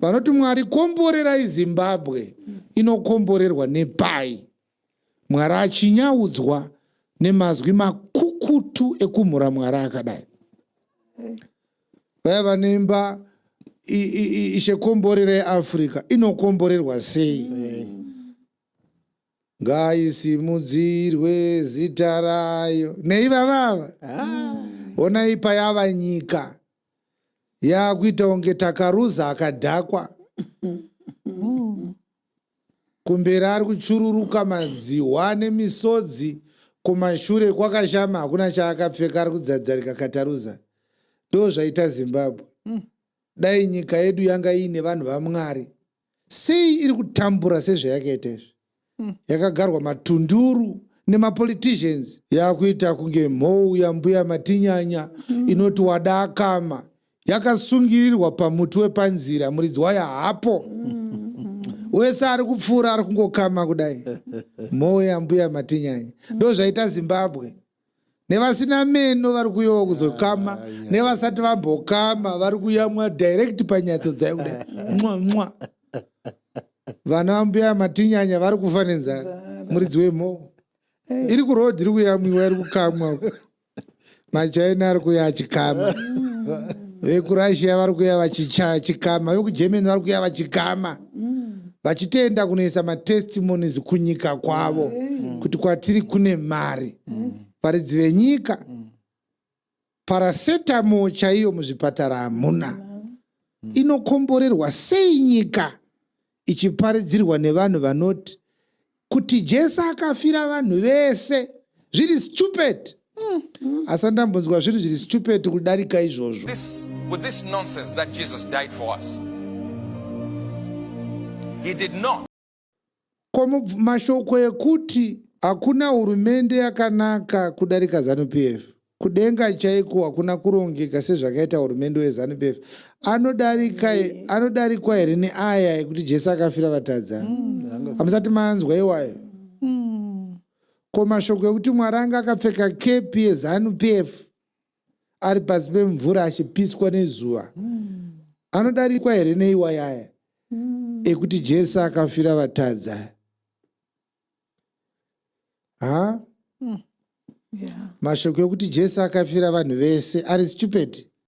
Vanoti Mwari komborerai Zimbabwe inokomborerwa nepai? Mwari achinyaudzwa nemazwi makukutu ekumhura Mwari akadai. Vaya vanoimba Ishe komborerai Africa inokomborerwa sei? Ngaisimudzirwe zita rayo neivavava. Honai payava nyika yakuita kunge takaruza akadhakwa. Kumberi ari kuchururuka madzihwa nemisodzi, kumashure kwakashama hakuna chaakapfeka ari kudzadzarika kataruza. Ndozvaita Zimbabwe. Dai nyika yedu yanga iine vanhu vaMwari sei iri kutambura sezvayakaita izvi. Yakagarwa matunduru nemapoliticians yakuita kunge mhou yambuya Matinyanya inoti wada akama yakasungirirwa pamuti wepanzira muridzi wayo haapo. Wese ari kupfuura ari kungokama kudai mhou yambuya Matinyanya. Ndozvaita Zimbabwe. Nevasina meno vari kuyowa kuzokama, nevasati vambokama vari kuyamwa direct panyatso dzayo kudai mwa mwa. Vana vambuya Matinyanya vari kufa nenzara. Muridzi wemhou iri kuroad iri kuyamwiwa iri kukamwa. Machaina ari kuya achikama, vekuRussia vari kuya vachikama, vekuGermany vari kuya vachikama, vachitoenda kunoisa matestimonies kunyika kwavo kuti kwatiri kune mari. Varidzi venyika, paracetamol chaiyo muzvipatara hamuna. Inokomborerwa sei nyika ichiparidzirwa nevanhu vanoti kuti Jesu akafira vanhu vese? Zviri stupid. Asi andambonzwa zvinhu zviri stupid kudarika izvozvo. With this nonsense that Jesus died for us. He did not. Ko mashoko ekuti hakuna hurumende yakanaka kudarika ZANU-PF, kudenga chaiko hakuna kurongeka sezvakaita hurumende weZANU-PF, anodarika anodarikwa here neaya ekuti Jesu akafira vatadza? Hamusati manzwa iwayo? Ko mashoko ekuti Mwari anga akapfeka kepi yeZANU-PF ari pasi pemvura achipiswa nezuva anodarikwa here neiwayaya ekuti Jesu akafira vatadza? Ha? Mashoko ekuti Jesu akafira vanhu vese ari stupid.